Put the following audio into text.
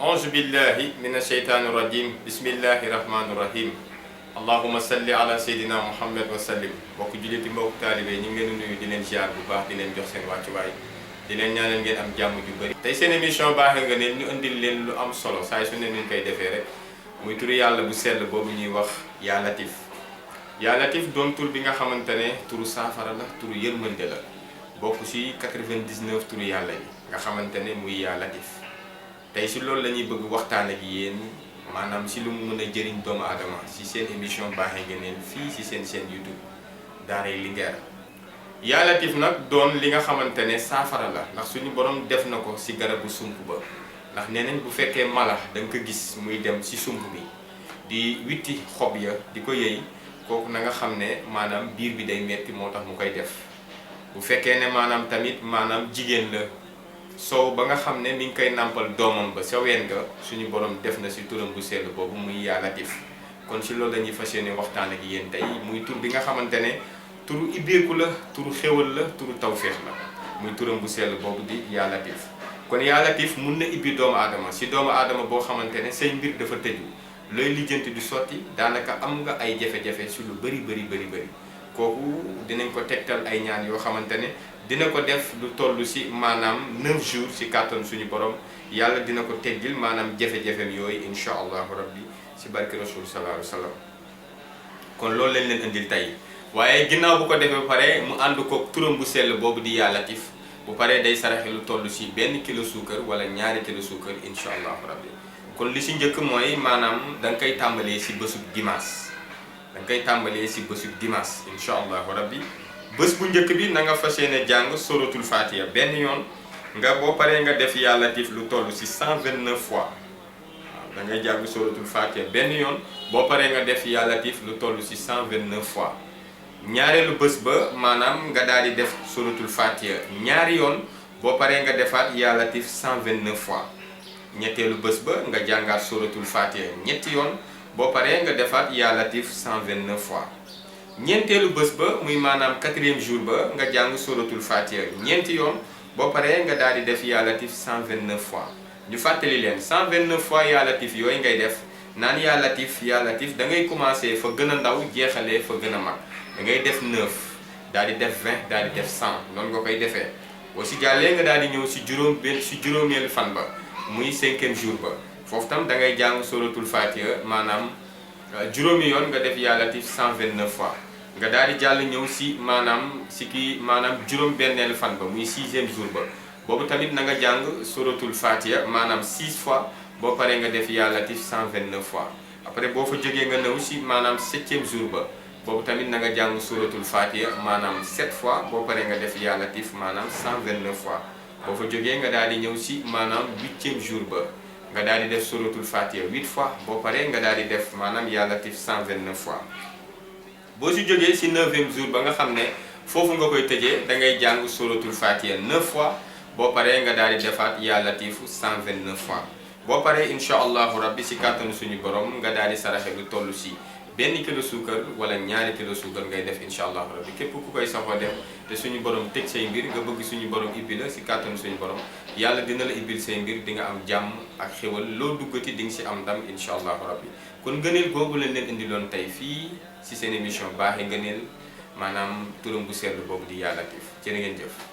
auzu billahi min asheytaani rajim bismillahi rahmaani rahim allahuma salli ala seydina muhammad wa sallim mbokk julliti mbokk taalibe ñu ngi leen nuyu di leen ziar bu baax di leen jox seen wàccuwaay di leen ñaanal ngeen am jàmm ju bëri. tey seen émission baaxee nga ne ñu indil leen lu am solo saa su ne ñu koy defee rek muy turu yàlla bu sell boobu ñuy wax yaa latif. yaa latif doon tur bi nga xamante ne turu saafara la turu yërmande la bokk ci 99 turu yàlla yi nga xamante ne muy yaa latif. tey si loolu la ñuy bëgg waxtaan ak yéen maanaam si lu mu mën a jëriñ doomu aadama si seen émission baaxee ngeen fii si seen chaîne YouTube Daaray Linguère. yaa latif nag doon li nga xamante ne saafara la ndax suñu borom def na ko si garabu sump ba ndax nee nañ bu fekkee mala da nga ko gis muy dem si sump mi di witti xob ya di ko yëy kooku na nga xam ne maanaam biir bi day metti moo tax mu koy def. bu fekkee ne maanaam tamit maanaam jigéen la soow ba nga xam ne mi ngi koy nàmpal doomam ba sa ween nga suñu borom def na si turam bu sell boobu muy yaa latif. kon si loolu la ñuy fas yéene waxtaan ak yéen tey muy tur bi nga xamante ne turu ibbeeku la turu xéwal la turu tawféex la muy turam bu sell boobu di yaa latif. kon yaa latif mun na ibbi doomu aadama si doomu aadama boo xamante ne say mbir dafa tëju looy lijjanti du sotti daanaka am nga ay jafe-jafe si lu bëri kooku dinañ ko tegtal ay ñaan yoo xamante ne dina ko def lu toll si maanaam 9 jours si kàttan suñu borom yàlla dina ko teggil maanaam jafe-jafem yooyu incha allahu rabbi si barki rasul sallallahu alayhi wa sallam. kon loolu lañ leen indil tey waaye ginnaaw bu ko defee ba pare mu ànd ko turam bu sell boobu di yaa latif bu paree day saraxe lu toll si 1 kilo suukar wala 2 kilo suukar incha allahu rabbi. kon li si njëkk mooy maanaam da nga koy tàmbalee si bésub dimanche. da nga koy tàmbalee si bésu dimanche incha allahu rabbi bés bu njëkk bi na nga fas yéene jàng suratul fatiha benn yoon nga boo paree nga def yaa latif lu toll si 129 fois waaw da ngay jàng suratul fatiha benn yoon boo paree nga def yaa latif lu toll si 129 fois. ñaareelu bés ba maanaam nga daal di def suratul fatiha ñaari yoon boo paree nga defaat yaa latif 129 fois. ñetteelu bés ba nga jàngaat suratul fatiha ñetti yoon. boo paree nga defaat yaa latif 129 fois. ñeenteelu bés ba muy maanaam 4e jour ba nga jàng suratul fatiha ñeenti yoon boo paree nga daal di def yaa latif 129 fois. ñu fàttali leen 129 fois yaa latif yooyu ngay def naan yaa latif da ngay commencé fa gën a ndaw jeexalee fa gën a mag da ngay def 9 daal di def 20 daal di def 100 noonu nga koy defee. boo si jàllee nga daal di ñëw si juróomeelu fan ba muy 5e jour ba. foofu tam da ngay jàng suratul fatiha maanaam juróomi yoon nga def yaa latif 129 fois nga daal di jàll ñëw si maanaam juróom-benneelu fan ba muy 6e jour ba boobu tamit na nga jàng suratul fatiha maanaam 6 fois boo paree nga def yaa latif 129 fois. après boo fa jógee nga ñëw si maanaam 7e jour ba boobu tamit na nga jàng suratul fatiha maanaam 7 fois boo paree nga def yaa latif maanaam 129 fois. boo fa jógee nga daal di ñëw si maanaam 8e jour ba. nga daal di def suratul fatiha 8 fois boo paree nga daal di def maanaam yaa latif 129 fois. boo si jógee si 9e jour ba nga xam ne foofu nga koy tëjee da ngay jàng suratul fatiha 9 fois boo paree nga daal di defaat yaa latif 129 fois. boo paree incha allahu rabbi si kàttanu suñu borom nga daal di saraxe lu toll si 1 kilo suukar wala 2 kilo suukar ngay def incha allahu rabbi képp ku koy saxoo def te suñu borom tëj say mbir nga bëgg suñu borom ibbi la si kàttanu suñu borom yàlla dina la ibbil say mbir di nga am jàmm ak xéwal loo duggati di nga si am ndam incha allahu rabbi. kon ngëneel googu lañ leen indiloon tey fii si seen émission baaxee ngëneel maanaam turam bu sell boobu di yaa latif jërë ngeen jëf.